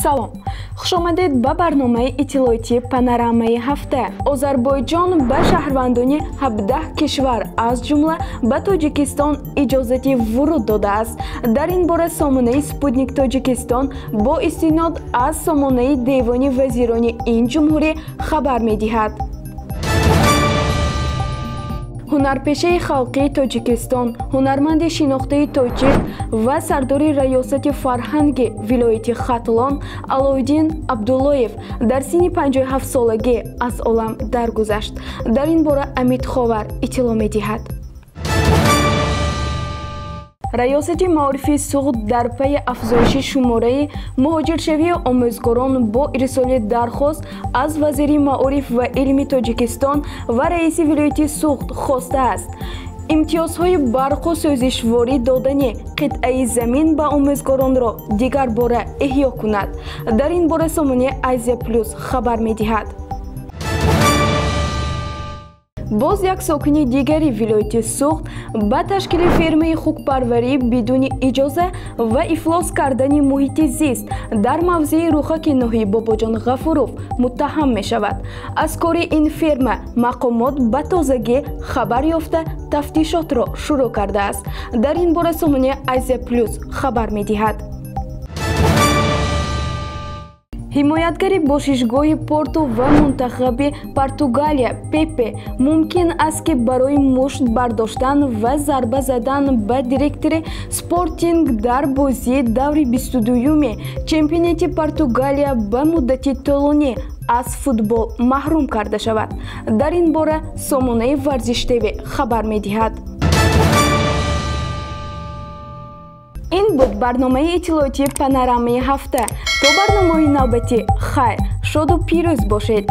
Салом, хушомадед ба барномаи иттилоотии панорамаи ҳафта. Озарбойҷон ба шаҳрвандони 17 кишвар, аз ҷумла ба Тоҷикистон, иҷозати вуруд додааст. Дар ин бора сомонаи Спутник Тоҷикистон бо истинод аз сомонаи Девони вазирони ин ҷумҳурӣ хабар медиҳад. Ҳунарпешаи халқии Тоҷикистон, ҳунарманди шинохтаи тоҷик ва сардори раёсати фарҳанги вилояти Хатлон Алоуддин Абдуллоев дар синни 57-солагӣ аз олам даргузашт. Дар ин бора Амид Ховар иттилоъ медиҳад. Раёсати маорифи Суғд дар пайи афзоиши шумораи муҳоҷиршавии омӯзгорон бо ирсоли дархост аз вазири маориф ва илми Тоҷикистон ва раиси вилояти Суғд хостааст имтиёзҳои барқу сӯзишворӣ додани қитъаи замин ба омӯзгоронро дигар бора эҳё кунад. Дар ин бора сомонаи Азия Плюс хабар медиҳад. Боз як сокини дигари вилояти Суғд ба ташкили фермаи хукпарварӣ бидуни иҷоза ва ифлос кардани муҳити зист дар мавзеи Рухаки ноҳияи Бобоҷон Ғафуров муттаҳам мешавад. Аз кори ин ферма мақомот ба тозагӣ хабар ёфта, тафтишотро шурӯъ кардааст. Дар ин бора сомонаи Азия Плюс хабар медиҳад. Ҳимоятгари бошишгоҳи Порту ва мунтахаби Португалия Пепе мумкин аст, ки барои мушт бардоштан ва зарба задан ба директори Спортинг дар бозии даври 22-юми чемпионати Португалия ба муддати тӯлонӣ аз футбол маҳрум карда шавад. Дар ин бора сомонаи Варзиш ТВ хабар медиҳад. Ин буд барномаи иттилоотии панорамаи ҳафта. То барномаҳои навбатӣ хайр, шоду пирӯз бошед.